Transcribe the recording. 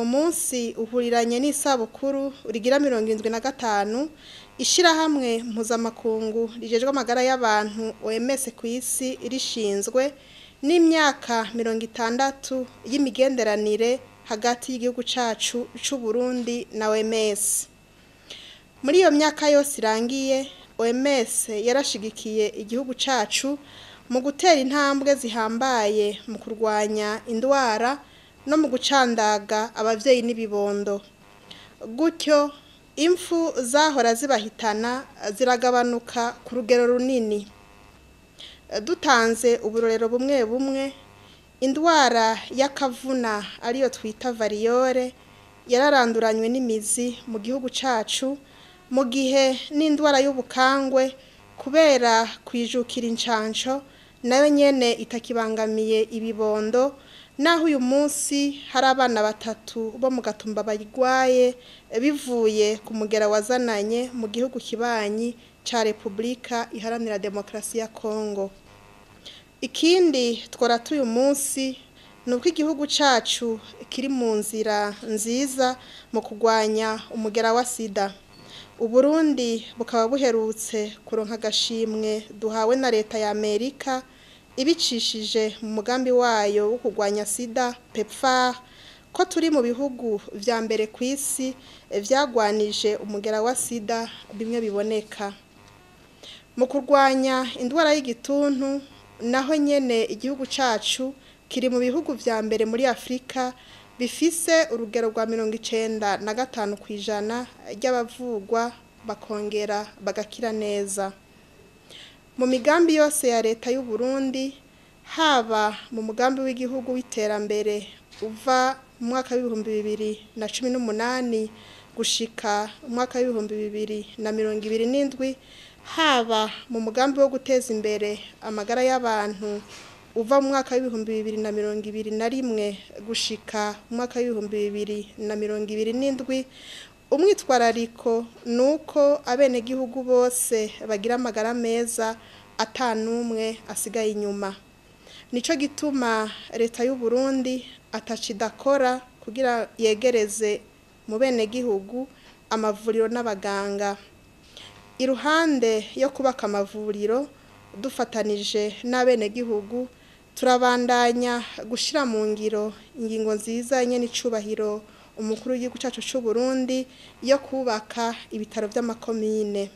Uwo munsi uhuriranye n'isabukuru rigira 75 ishirahamwe mpuzamakungu rijejwe amagara y'abantu OMS ku isi rishinzwe, n'imyaka 60 y'imigenderanire hagati y'igihugu cacu c'u Burundi na OMS. Muri iyo myaka yose irangiye, OMS yarashigikiye igihugu cacu mu gutera intambwe zihambaye mu kurwanya indwara no mu gucandaga abavyeyi n'ibibondo. Gutyo impfu zahora zibahitana ziragabanuka ku rugero runini. Dutanze uburorero bumwe bumwe, indwara y'akavuna ariyo twita variyore yararanduranywe n'imizi mu gihugu cacu, mu gihe n'indwara y'ubukangwe kubera kwijukira incanco nayo nyene itakibangamiye ibibondo, naho uyu munsi hari abana batatu bo mu Gatumba bayigwaye bivuye ku mugera wazananye mu gihugu kibanyi ca Republika Iharanira Demokarasi ya Kongo. Ikindi tworata uyu munsi ni uko igihugu cacu kiri mu nzira nziza mu kurwanya umugera wa sida. Uburundi bukaba buherutse kuronka agashimwe duhawe na leta ya Amerika ibicishije mu mugambi wayo wo kurwanya sida PEPFAR, ko turi mu bihugu vya mbere ku isi vyagwanije umugera wa sida bimwe biboneka. Mu kurwanya indwara y'igituntu naho nyene igihugu cacu kiri mu bihugu vya mbere muri Afrika bifise urugero rwa 95% ry'abavugwa bakongera bagakira neza. Mu migambi yose ya leta y'u Burundi, haba mu mugambi w'igihugu w'iterambere uva mu mwaka w'2018 gushika mu mwaka w'2027, haba mu mugambi wo guteza imbere amagara y'abantu uva mu mwaka w'2021 gushika mu mwaka w'2027, umwitwarariko nuko abenegihugu bose bagira amagara meza atanumwe asigaye inyuma. Nico gituma leta y'u Burundi atacidakora kugira yegereze mu benegihugu amavuriro n'abaganga. Iruhande yo kubaka amavuriro dufatanije n'abenegihugu, turabandanya gushira mu ngiro ingingo nziza nyene icubahiro umukuru w'igihugu cacu c'u Burundi yo kubaka ibitaro vy'amakomine.